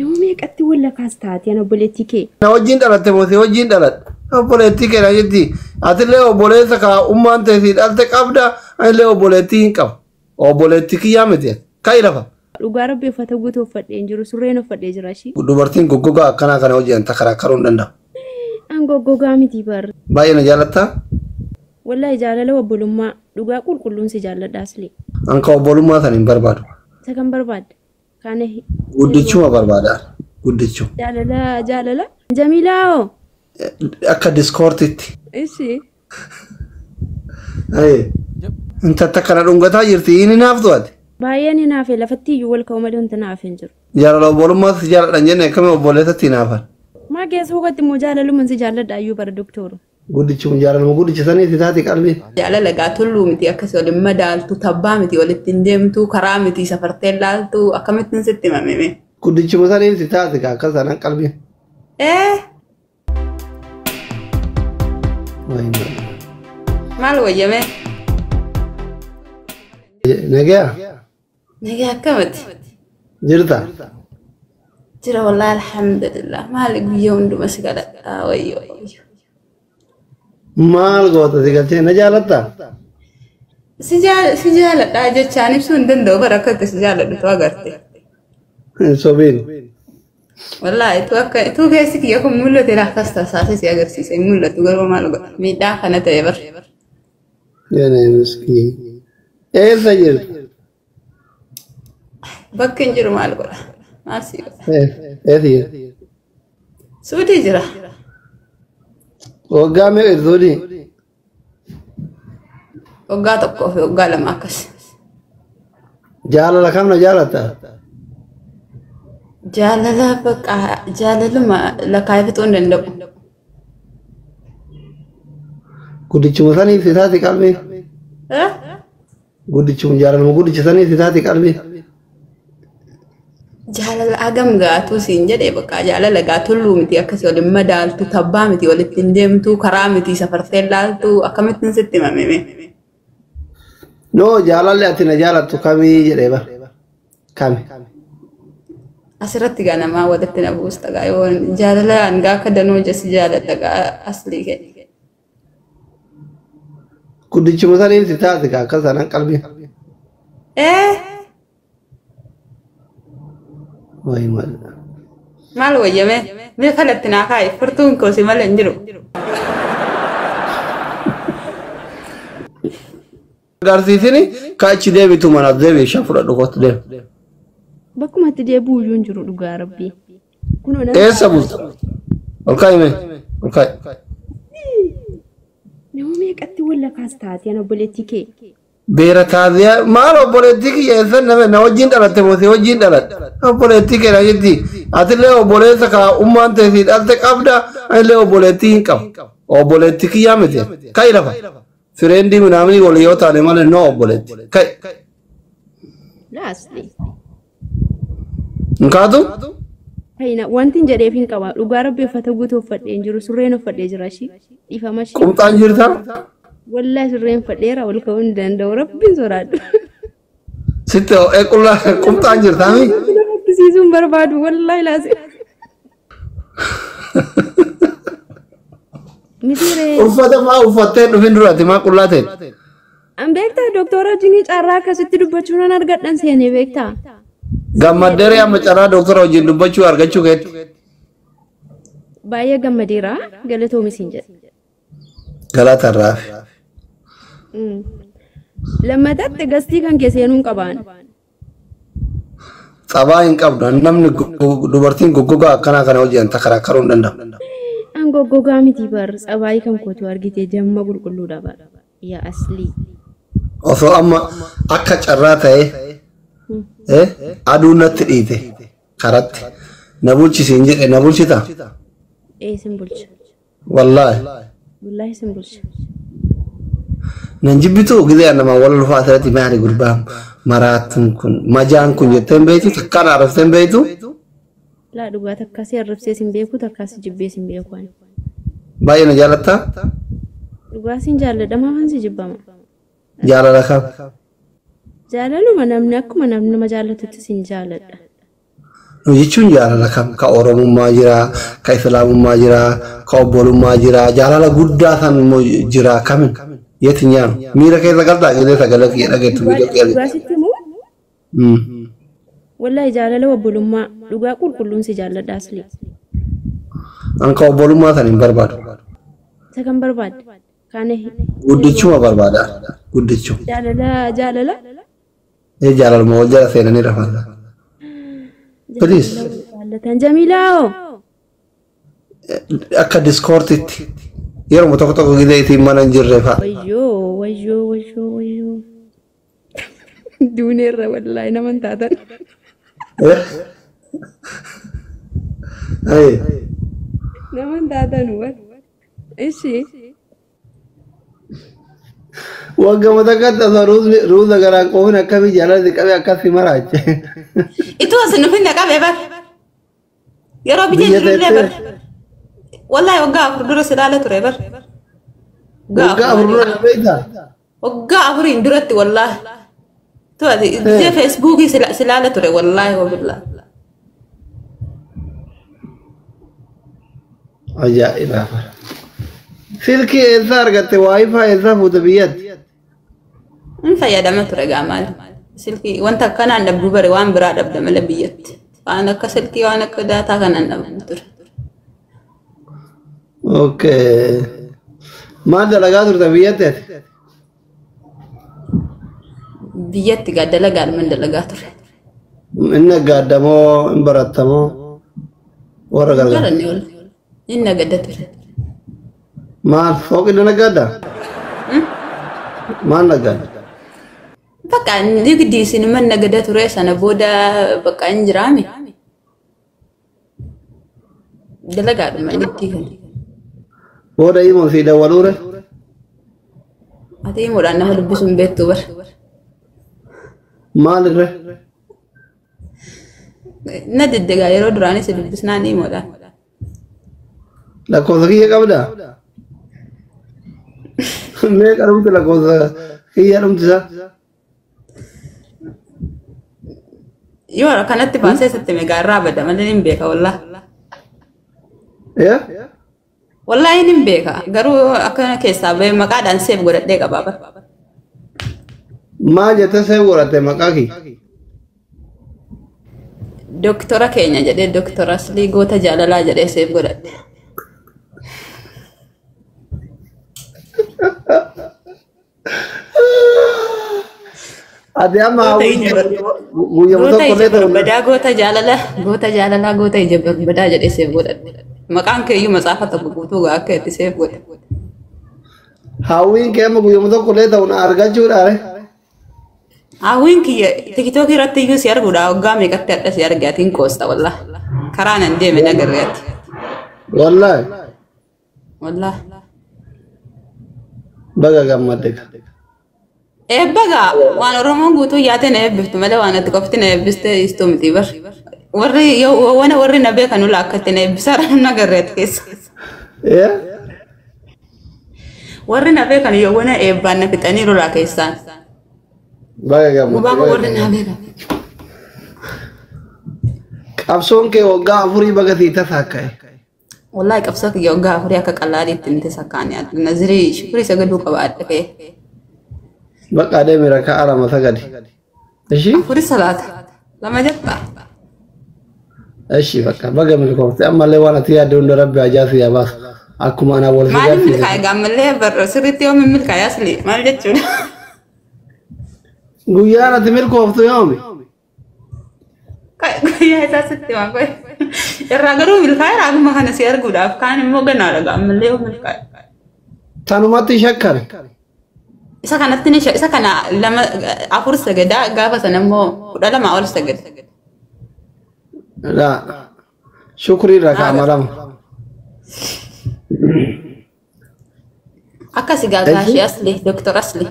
Nama meeqatti walla kaas taate ana obboleettii kee? Na wajjin dhalatte moo si wajjin dhaladhe? Obboleettii kee na jetti. Atillee obboleessa kaa ummaan ta'e si dhalte qabda anillee obboleettii hin qabu. Obboleettii kiyyaa miti. Ka'i lafa. Dhugaa rabbi uffata guutuu uffadhee hin jiru surreen uffadhee jira ishii. Dubartiin goggogaa akkanaa kana hojii takaraakkaruu hin danda'u. An goggogaa miti bar. Baay'ee na jaalattaa? Wallahi jaalala obbolummaa dhugaa qulqulluun si jaalladha asli. An ka obbolummaa sana hin barbaadu. Isa kan barbaadde. Kana Guddichuma barbaada. Guddichuma. Jaalala jaalala. Jamiilaa hoo? Akka diskoortitti. Ishi. Intalta kana dhungataa jirti inni naaftu ati. Baay'een hinaafe lafatti iyyuu wal ka'u malee wanti naafe hin jiru. Jaalala obbolummaa si jaaladhan jenne akkami obboleessatti hinaafan. Maa keessa hukatti immoo jaalaluman si jaalladha iyyuu bara doktooru. Guddichuma jaalaluma guddicha sanii si taati qalbii. Jaalala gaa tulluu miti akkasii waliin madaaltu tabbaa miti walitti hin deemtu karaa miti safartee laaltu akkamittiin sitti himame. Guddichuma sanii si taati gaa akka sanaan qalbii. Maal wayyame? Nagaa Nagaa akkamiti? Jirta? Jira wallaahi alhamdulillah. Maali guyyaa hunduma si kadhadhaa wayyoo. Maal goota si galchee na jaalattaa? Si jaaladhaa jechaan ibsuu hin danda'u bara akka itti si jaaladhu tu agarte. Sobiin. Wallaahi tu akka tu keessi kiyya kun mul'ate akkas tasaasee si agarsiisa hin mul'atu garuu maal godha miidhaa kana ta'e bara. Yene miskiin. Eessa jirta? Bakki hin jiru maal godha? Maal si godha? Eessa jirta? Suudii jira. Waggaa meeqa Suudii? Waggaa tokkoo fi waggaa lama akkas. Jaalala kam na jaalatta? Jaalala bakka jaalaluma lakkaa'ee fixuu hin danda'u. Guddichuma sanii si taati qalbii. Guddichuma jaalaluma guddicha sanii si taati qalbii. Jaalala hagam gaatuu siin jedhee bakka jaalala gaa tulluu miti akkasii waliin madaaltu tabbaa miti walitti hin deemtu karaa miti safartee laaltu akkamittiin sitti himame. No jaalalli ati na jaalattu kamii jedhee bara. Kami? Asirratti gaa namaa walitti na buusta gaa yoo jaalala gaa akka danuu jesi jaaladha gaa aslii kee. Guddichuma sanii si taati gaa akka sanaan qalbii. Wayi maal. Maal wayyame? Mee kalatti naa kaa'i furtuun koo si malee hin jiru. Agarsiisini ka achi deebitu manaaf deebi shan fudhadhu kootu deemi. Bakkuma itti deebi'u iyyuu hin jiru dhugaa rabbii. Kunoo nama Eessa bulta? Ol kaa'i mee? Ol kaa'i. Nama meeqatti walla kaas taate ana obboleettii kee? Beera taaziyaa maal obboleettii kiyya eessan nama na wajjin dhalatte moo si wajjin dhaladhe? Obboleettii kee na jetti. Atillee obboleessa kaa ummaan ta'e si dhalte qabda anillee obboleettii hin qabu. Obboleettii kiyyaa miti. Ka'i lafa. Fireendii minaamini walii yoo taane malee no obboleetti. Ka'i. Laasli. Hin kaatu? Hayna wanti hin jedheef hin qaba. Dhugaa rabbi uffata guutuu uffadhee hin jiru surreen uffadhee jira ishii. Dhiifama ishii. Qumxaan jirta? Wallahi surreen uffadheera ol ka'uu hin danda'u rabbiin soraadhu. Sitti ho'ee qullaa qumxaan jirta mi? Nama fakkisiisuu hin barbaadu wallahi laasi. Mitiiree. Uffata maa uffattee dhufin duraati maa qullaa ta'e? An beektaa doktora wajjin carraa akkasitti dubbachuu nan argadhan seenee beektaa? Gammaddeeree amma carraa doktora wajjin dubbachuu argachuu keetti. Baay'ee gammadeera galatoomi siin jedha. Galata irraafi. Lammatatti gastii kan kee seenuu hin qabaan. Xabaa hin qabdu namni dubartiin goggogaa akkanaa kana hojii takaraakkaruu hin danda'u. An goggogaa miti bar tsabaayii kan kootu argite jamma qulqulluudha bar. Yaa aslii. Osoo amma akka carraa ta'ee aduun natti dhiite karatti na bulchisiin jedhe na bulchita? Ee sin bulcha. Wallaahi. Wallaahi sin bulcha. Nan jibbitu gizee nama wal lufaa asirratti maali gurbaa maraatuun kun majaan kun jettee hin beektu takkaan arrabsitee hin beektu. Laa dhugaa takkaa si arrabsee sin beeku takkaa si jibbee sin beeku ani. Baay'ee na jaalattaa? Dhugaa sin jaalladha maafan si jibbama? Jaalala kam? Jaalaluma namni akkuma namni nama jaallatutti sin jaaladha. Nu jechuun jaalala kam ka Oromummaa jira, ka Islaamummaa jira, ka obbolummaa jira, jaalala guddaa san immoo jira kamin yetinyaa miira keessa galtaa gisee sagalee kiyya dhageettu viidiyoo kiyya Dhugaa sitti moo? Wallahi jaalala obbolummaa dhugaa qulqulluun si jaalladha asli. An ka obbolummaa san hin barbaadu. Isa kan barbaadde? Kaane. Guddichuma barbaada. Guddichuma. Jaalala jaalala. Ee jaalaluma wal jala seenanii rafan. Please. Jaallatan Jamiilaa hoo? Akka diskoortitti yeroo tokko tokko gisee isiin mana hin jirre fa'a. Wayyoo wayyoo wayyoo wayyoo. Duuneerra wallaahi nama hin taatan. Eh? Nama hin taatan wal. Ishi. Waggaa takkatti osoo ruuza garaan qoofin akkamii jaalalli qabee akkasii maraache. Itoo isin dhufin qabee bar. Yeroo biyya Biyya jirullee bar. teessee? Wallahi waggaa 4 dura si ilaala ture bar. Waggaa 4 dura na beektaa? Waggaa 4n duratti wallahi. Itoo ati biyya Feesbuukii si ilaala ture wallahi wabillahi. Ajaa'iba! Silkii eessaa argatte? Waayifaa eessaa fuute biyyatti? Hin fayyadama ture gaa maali. Silkii wanta akkanaan dhabdu bare waan biraa dhabda malee biyyatti. Waan akka silkii waan akka daataa kanaan dhabdu ture. Okay. Maal dalagaa turte biyyatti ati? Biyyatti gaa dalagaadhuman dalagaa ture. Inni naggaaddamoo hin barattamoo warra gargaara? Baranne ol. Inni nagadda ture. Maal fooqi naggaaddaa? Maal naggaadda? Bakka nigdi isinuman nagada ture sana booda bakka hin jiraame. Dalagaadhuma nigdii kana. Booda himuun sii dawwaluure? Ati himuudhaan nama dubbisuun hin beektu bara. Maalirre? Na diddigaa yeroo duraanis dubbisnaan himuudhaan. Lakkoofsa kiyya qabdaa? Meeqa dhumti lakkoofsa kiyya dhumti isaa? Yoo kanatti baasee sitti meegaa irraa bada malee hin beeka wallah. Wallaahi hin beeka garuu akkana keessaa bahee maqaadhaan seef godhadhee qabaa bara. Maal jettee seef godhatte maqaa kiyya? Doktora keenya jedhee doktora Aslii goota jaalalaa jedhee seef godhadhe. Ati amma guyyama Goota tokko ija illee ta'u barbadaa goota jaalalaa goota jaalalaa goota ija barbadaa jedhee seef godhadhe. Maqaan keeyyuu matsaafa tokko guutuu gaa akka itti seef godhe. Hawwiin kee amma guyyama tokko illee ta'u na argachuudhaare. Hawwiin kiyya tikitookii irratti iyyuu si arguudha waggaa meeqatti hadha si arge atiin qoosta wallah. Karaa nan deeme nagarree ati. Wallaahi. Wallah. Baga gammadde. Eebba gaa waan Oromoon guutuu yaate na eebbiftu malee waan ati qofti na eebbiste istuu miti bar. Warri yoo wana warri na beekan ula akkatti na eebbisaa nagarree ati keessa. Warri na beekan yoo wana eebbaan na fixanii lolaa keessaan. Baga gammadde. Gubaa koo warri na beekan. Qabsoon kee waggaa 4 baga sii tasaakkaa'e. Wallahi qabsoo kiyya waggaa 4 akka qallaaliitti inni tasakkaani adda nazirii shukurii sagaduu qaba adda ka'e. Bakka deemi rakaa 2 sagadi. Ishi? 4 salaata. 2 jetta. Ishi bakka baga milkoofte ammallee waan ati yaadde hunda rabbi hajaa si haa baasu. Akkuma anaa wal si Maaliin garsiise. milkaa'e gaammallee barra sirriitti yoom milkaa'e asli maal jechuudha? Guyyaan ati milkooftu yoomi? Guyyaa isaa sitti waan qo'e. Irraa garuu milkaa'e raaguma kana si arguudhaaf kaan immoo ganaadha gaammallee yoom milkaa'e. Tanumatti shakkare. Isa kanatti ni isa kana 2 4 sagadaa gaafa sana immoo 12 ol sagada. Laa shukrii irraa kaa'ama 2. Akkasi gaagaashee asli Doktor Asli.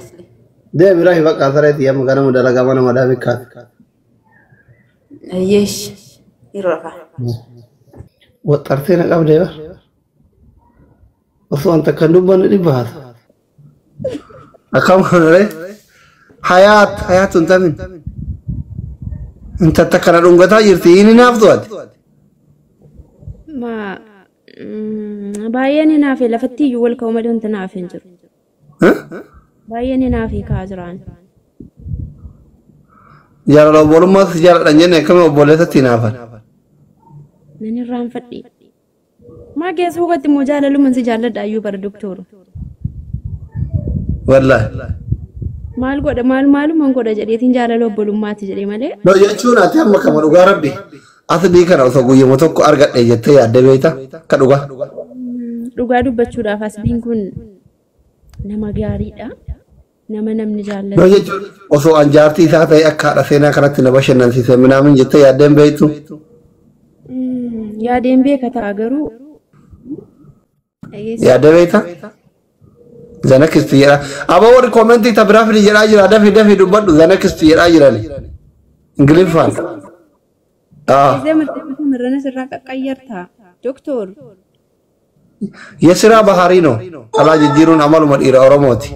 Deemi rahi bakka sareetti yamma ganama dalagaa mana madaa bikkaati. Ayyeesh. Yeroo rafaa. Waxxartee na qabdee bar. Osoo wanta kan dubbanne dhibba haata. Akkam kanaree? Hayaat hayaat sun tamin. Intalta kana dhungataa jirti inni naaftu ati. Ma baay'een hinaafe lafatti iyyuu wal ka'u malee wanti naafe hin jiru. Baay'een hinaafe ka'aa jiraan. Jaalala obbolummaas jaaladhan jenne akkami obboleessatti hinaafan. Nan irraanfadhe. Maa keessa hubatti immoo jaalalumaan si jaalladha iyyuu bara doktooru. Wallaahi. Maal godha maal maalumaan godha jedheetiin jaalala obbolummaati jedhee malee. No jechuun ati amma kama dhugaa rabbi. Asli kana osoo guyyuma tokko argadhe jettee yaadde beekta ka dhugaa. Dhugaa dubbachuudhaaf asliin kun nama gaariidha. Nama namni No jaallatu. Jechuun osoo an jaartii isaa ta'e akka haadha seenaa kanatti na bashannansiise minaamin jettee yaaddeen beektu. Yaadeen beeka ta'a garuu. Dhageessa. Yaaddee beekta? Zanakisti jedha. Aboo warri koomentii ta biraa fidi jedhaa jira dafi dafi dubbadhu zanakisti jedhaa jirani. Ingiliffaan. Gisee mirrana sirraa qaqqayyarta. Doktor. የስራ ባህሪ ነው። Dhalaa jijjiiruun amaluma dhiira Oromooti.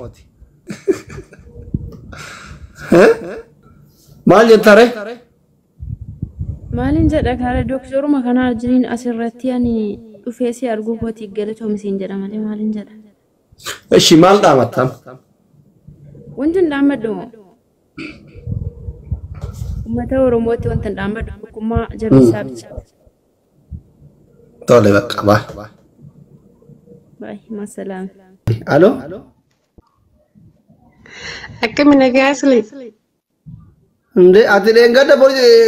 Maal jettare? Maalin jedha karaa doktoruma kanaa wajjiniin asirratti ani dhufee si arguu kootii galatoomsiin jedha malee maalin jedha. Ishi maal dhaamattam? Wanti hin dhaammadhu uummata Oromootti wanti hin dhaammadhu tokkummaa jabeessaa bicha. Tole bakka baa. Baay'ee masalaam. Alo? Akkami nagaa asli? Nde ati dheengadda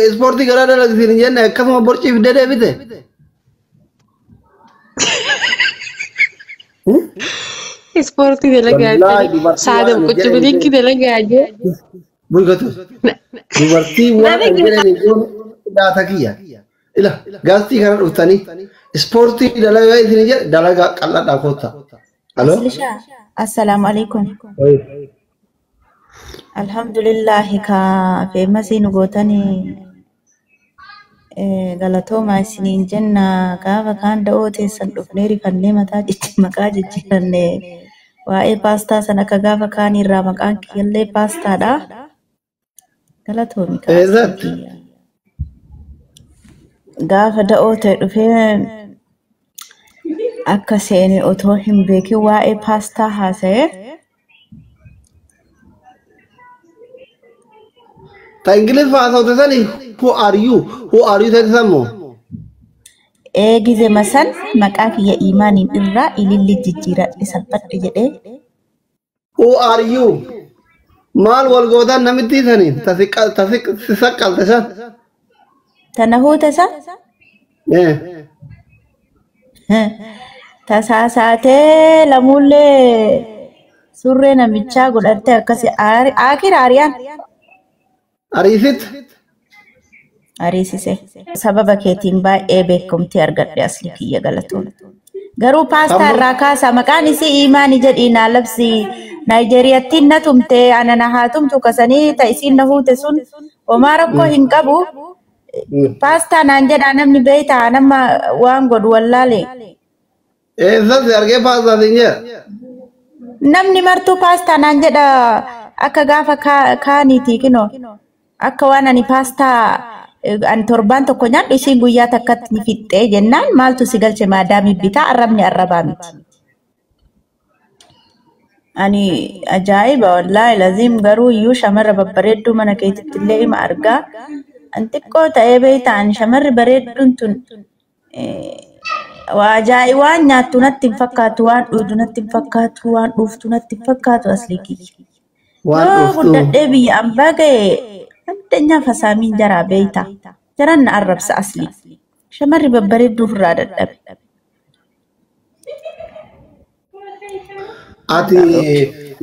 ispoortii garaa dalagsiin hin jenne akkasuma borcii fidee deebite? Ispoortii dalagaa Wallaahi jirti. Dubartii Saada waan hin jedhe hin qucubilikki beektu. Dalagaa jee. Bulgatu. Dubartii waan hin jedhe hin beektu laata kiyya. Ila gaazexii kana dhuftanii ispoortii dalagaa isin jedhe dalagaa qal'adhaa koottaa. Alo? Aslisha, assalaamu alaikum. Alhamdulillahi ka feemasii nu gootanii galatooma isiniin jenna gaafa kaan da'oo teessan dhufnee rifannee mataa maqaa jijjiiranne waa'ee paastaa sana akka gaafa kaan irraa maqaan kiyyallee paastaadha. Galatoomi ka aslii Eessatti? Kiyya. Gaafa da'oo ta'e dhufee akka seene otoo hin beekin waa'ee paastaa haasa'e. Ta Ingiliffaa haasawte sani who are you? Who are you ta'e sammoo? Eegize masan maqaa kiyya imaaniin irraa ililli jijjiiradhe salphadhe jedhee. Who are you? Maal wal gootan namitti saniin ta si saqqalte san? Tana huute isa tasaasaatee lamuullee surree namichaa godhatte akkasi akira ariyaan Ariisit? Ariisise. Sababa keetiin baay'ee beekumtii argadhe asli kiyya galatoon. Garuu paastaa Amma irraa kaasa maqaan isii imaanii jedhii naa labsi Naayijeeriyattiin na tumte ana na haa tumtu kasanii ta isiin na huute sun homaa rakkoo hin qabu. Paastaa naan jedhaa namni beeytaa nama waan godhu wallaale. Eessatti argee paastaa siin jedha? Namni martuu paastaa naan jedha akka gaafa kaaniiti kinoo akka waan ani paastaa ani torbaan tokko nyaadhu isiin guyyaa takkatti ni fixxee jennaan maaltu si galche maadaamii bitaa arrabni arrabaa miti. Ani ajaa'iba wallaahi laziim garuu iyyuu shamarra babbareedduu mana keetitti illee ima argaa. An xiqqoo ta'ee beektaa ani shamarri bareedduun tun waa ajaa'iba waan nyaattu natti hin fakkaatu waan dhugdu natti hin fakkaatu waan dhuuftu natti hin fakkaatu aslii kiyya. Waan Yoo dhuuftu. Guddadhee biyya ambaa ga'e addunyaa fasaamiin jaraa beeyta. Jaran na arrabsa aslii. Shamarri babbareedduu ofirraa dadhabe. Ati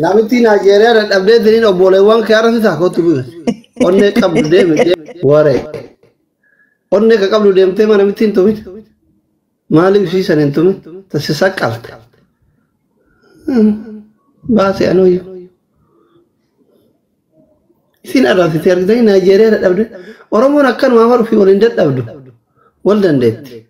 namitti Naayijeeriyaa dadhabdee tiniin obboleewwan kee arrabsitaa kootu bifa. Onnee qabdu deemi waree. Onnee ka qabdu deemtee mana namitti hin tumin. Maaliif ishii san hin tumin? Tasi saqqalte. Baase anuyyuu. Isin arrabsitee argitanii Naayijeeriyaa dadhabde. Oromoon akkanumaa bara ofii waliin dadhabdu. Wal dandeetti.